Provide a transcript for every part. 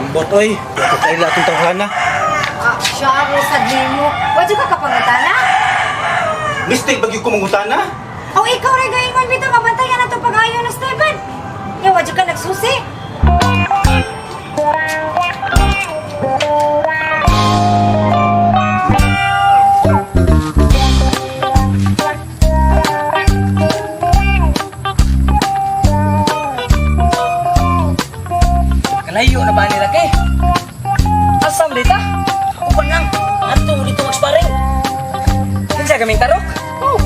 Ambot oy, wa ko kaila atong tawhana. Ah, siya ang sad nimo. Wa jud ka kapangutana? Mistake bagyo ko mangutana. Aw, ikaw ra gaingon bitaw mabantayan na to pag-ayo na Steven. Nya wa jud ka nagsusi. Kalayo na ba nila kay? Asam dita? Uban lang. Ato dito mag-sparring. Kinsa kaming tarok? Oh.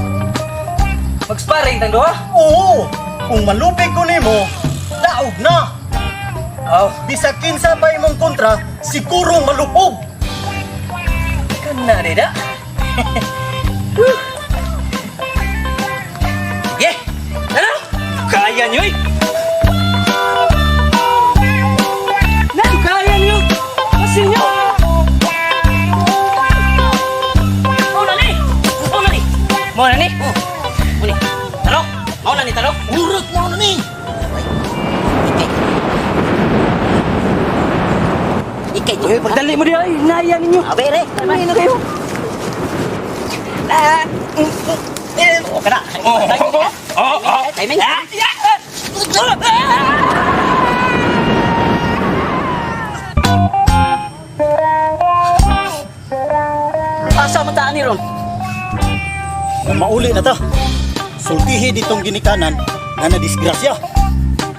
Mag-sparring tang duha? Oo! Kung malupig ko nimo, daog na! Oh, Bisag kinsa pa imong kontra, siguro malupog! kana ni da. Sige. Tara. Kaya niyo eh. Na, kaya niyo. Kasi niyo. Mao na ni. Mao na ni. Mo na ni. Oh. Mao ni. Tarok. Mao na ni tarok. Urot mo na ni! Ikay. Ikay. Uy, pagdali mo diha ay naya ninyo. Abe re. Ay, na kayo. Ah. Okay na. Oh, oh, oh. Timing. Ah! Asa man ta ani ron? Kung mauli na ta, sultihi ditong ginikanan nga nadisgrasya.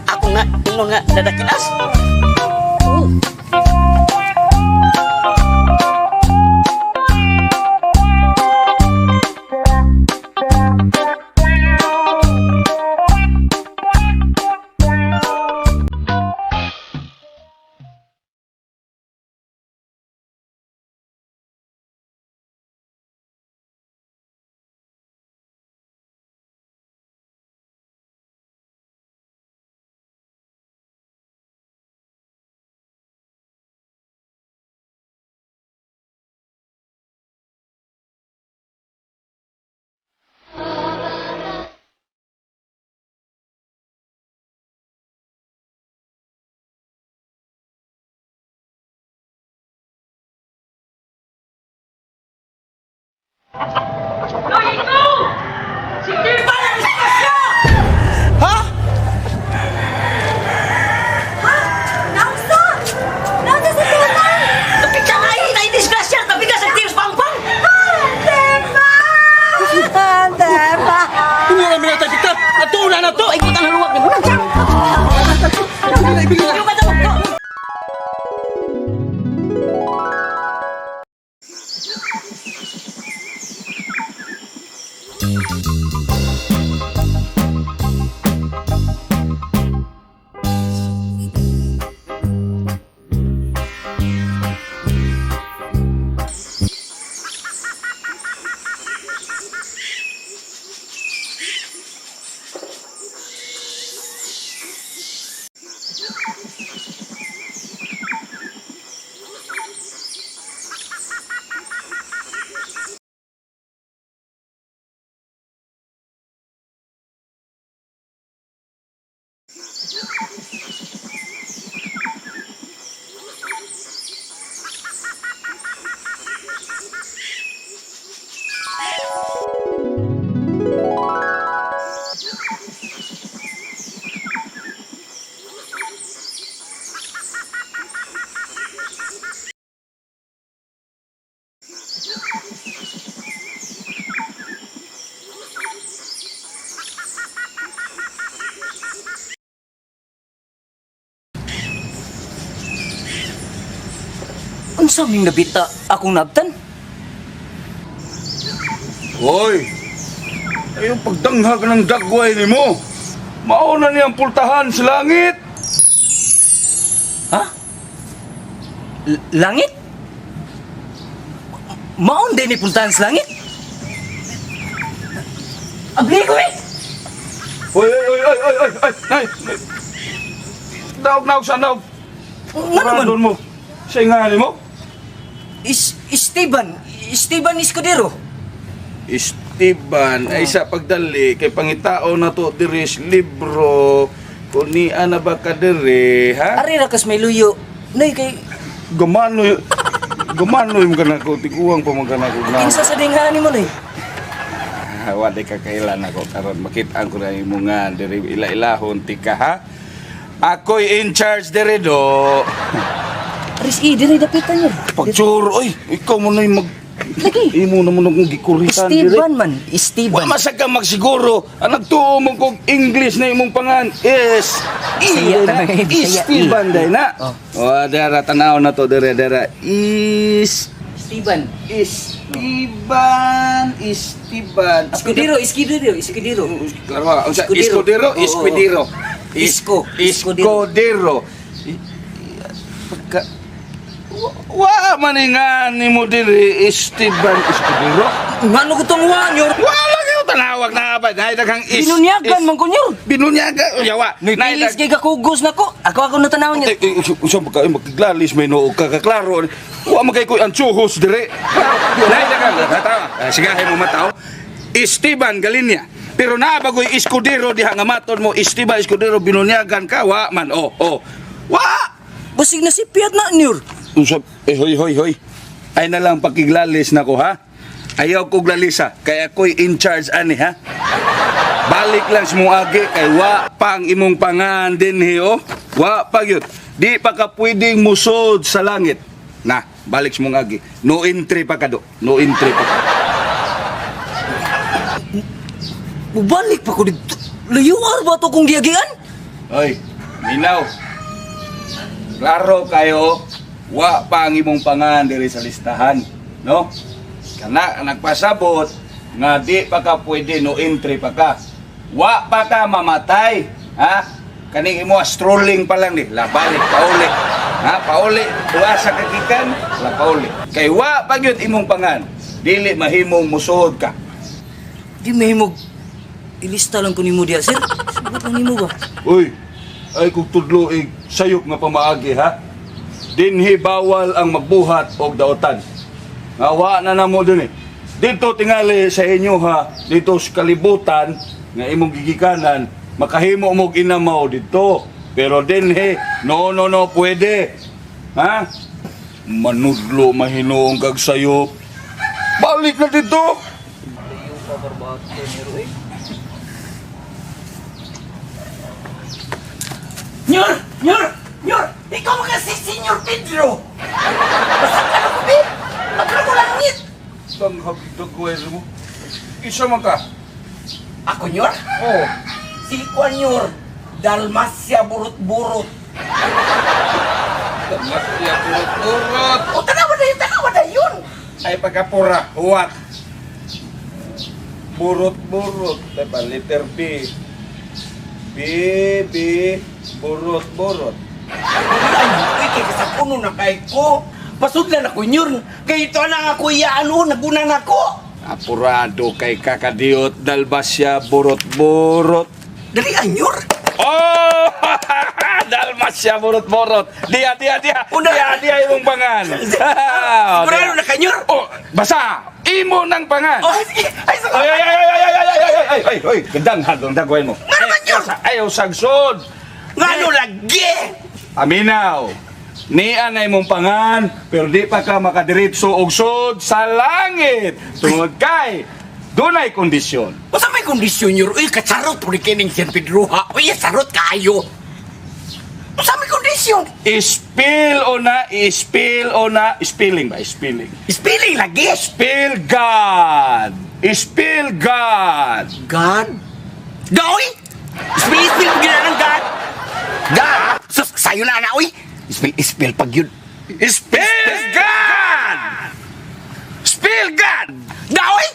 Ako nga ingon nga dadakilas. Ha? Ha? Naunsa? Naunsa sa tunan? Tapi ka nga ay disgrasya, tapi ka sa tirs pangpang. Tepa! Tepa! Hindi na minatay Victor. Ato na na to. Ay putang haluwag ni mo lang. Ibili na. Yung ka to. Unsa ming nabita akong nabtan? Hoy! Ayong pagdanghag ng dagway ni mo. Mauna niyang pultahan sa langit. Ha? Langit? Maon din ni puntahan sa langit? Agli ko eh! Hoy, oy, oy, oy, oy, oy, oy, nay! Daog, naog, sa naog. Nga naman? Doon mo. Sa nga ni mo? Esteban! Esteban Escudero! Esteban, ay sa pagdali, kay pangitao na to diri sa libro, kung niya na ba ka diri, ha? Ari ra kas may luyo. Nay, kay Gamano gamano yung kanako tiguang pa man kanako na. kinsa sa dinghan nimo nay. Ah, wa di ka kailan ako karon makita ko na imo nga diri ila-ilahon tika ha. Ako'y in charge diri do. Aris i diri dapitan niyo. Pagtsur, oy, ikaw mo na yung mag Lagi. Imo na mo nang gikuritan diri. Esteban man, Wa Esteban. masag ka magsiguro. Ang nagtuo mo kog English na imong pangan is Bisaya I, ta na, eh, Bisaya, Esteban I. day na. Oh. Oh, dara tanaw na to dere dara. Is Esteban. Esteban, Esteban. Escudero, Escudero, Escudero. Klaro ka. Unsa? Escudero. Escudero, Oo, oo. Escudero. Isko, Escudero. Pagka wa man nga nimo diri Esteban Escudero. Ngano ko tong wa nyor? Wala kayo tanawag na ba? Nay daghang is. Binunyagan man ko nyor. Binunyagan. Yawa. Nay, pilis kay kakugos na ko. Ako ako natanaw niya. Eh, unsa ba kayo makiglalis may noo ka kaklaro. Wa man kay koy ang tsuhos dire. Nay daghang tatawa. Sigahin mo mataw. Esteban Galinia. Pero naa bagoy Escudero diha nga matod mo Esteban Escudero binunyagan ka wa man. Oh, oh. Wa! Basig na si Piat na nyor. Unsa eh hoy hoy hoy. Ay na lang pakiglalis nako ha. Ayaw kog lalisa kay ako'y in charge ani ha. Balik lang sa mong agi kay wa pang imong pangan dinhi oh. Wa pa gyud. Di pa ka pwedeng musod sa langit. Na, balik sa mong agi. No entry pa ka do. No entry pa ka. Mubalik pa ko dito. Layuar ba to kong giagian? Oy, minaw. Klaro kayo, wa pa ang imong pangan diri sa listahan, no? Kana nagpasabot nga di pa ka pwede no entry pa ka. Wa pa ka mamatay, ha? Kaning imo strolling pa lang ni, la balik pauli. Ha, pauli, wa sa kagikan, la pauli. Kay wa pa gyud imong pangan, dili mahimong musuod ka. Di mahimog. Ilista lang ko nimo diya, sir. Sugot lang nimo ba? Uy, ay kung tudlo eh, sayop nga pamaagi ha. Dinhi bawal ang magbuhat og daotan. Nga wa na namo dun eh. Dito tingali sa inyo ha, dito sa kalibutan nga imong gigikanan, makahimo mog inamaw dito. Pero dinhi, no no no pwede. Ha? Manudlo mahinuong kag sayop. Balik na dito. Nyor! Nyor! Nyor! Ikaw mga si Senyor Pedro! Basta ka na ko, be! Magro langit! Tanghag mo. Isa man ka. Ako, Nyor? Oh. Si Juan, Nyor. Dalmasia burot-burot. Dalmasia burot-burot. O, tanawa na yun! Tanawa na yun! Ay pagkapura, huwat. Burot-burot, diba? Letter B. B, B, burot-burot. Ay, uy, kay kasapuno na kay ko. Pasudlan ako, Nyor. Kay ito na nga ko iyaan, naguna na ko. Apurado kay kakadiot, Dalmasia, burot-burot. Dali, ah, Nyor. Oh! Dalmasia, burot-burot. Diya, diya, diya. Una. Diya, diya imong pangan. Sigurado na ka, Nyor. Oh, basta, imo ng pangan. Oh, sige. Ay, Ay, ay, ay, ay, ay, ay, ay, ay, ay, ay, ay, gandang hagong dagway mo. Nga naman yun! Ayaw, sagsod. Nga ano lagi? Aminaw. Niya na imong pangan, pero di pa ka makadiretso og sud sa langit. Tungod kay dunay kondisyon. Basta may kondisyon yun. Uy, kasarot po ni kining San Pedro ha. Uy, sarot kayo. Basta may kondisyon. Spill o na, spill o na, spilling ba? Spilling. Spelling lagi. Spill God! Spill God! God? Gaoy! Spill, spill mo gina ng God. God! Sus, sayo na na, uy. Spill, spill pag yun. Spill God! Spill God! Gaoy!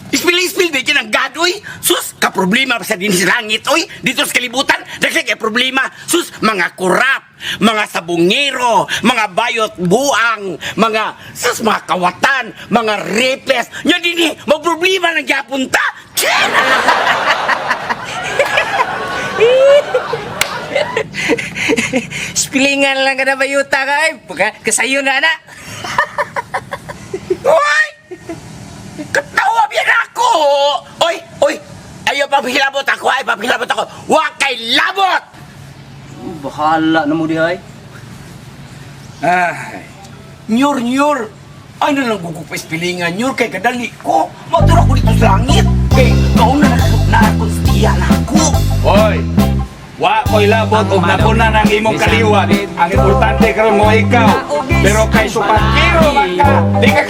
Spill, spill, di ng God, uy. Sus, kaproblema pa sa din sa langit, uy. Dito sa kalibutan, dagdag kay problema. Sus, mga kurap, mga sabungero, mga bayot buang, mga, sus, mga kawatan, mga repes. Nya din eh, magproblema ng gyapon ta. Chen! Spilingan lang ka na bayuta ka ay. Pagka kasayo na na. Uy! Katawa biyan ako! Oy! Oy! Ayaw papahilabot ako! Ay, papahilabot ako! Wa kay labot! Bahala na mo di ay. Ay, Nyor, nyor. Ay na lang gugug pa ispilingan, nyor. Kay kadali ko. Matura ko dito sa langit. Kay mauna na na ako sa na ako. Hoy! Wa ko'y labot og napuna ng imong kaliwat. Ang importante karon mo ikaw. Pero kay supakiro man ka, di ka.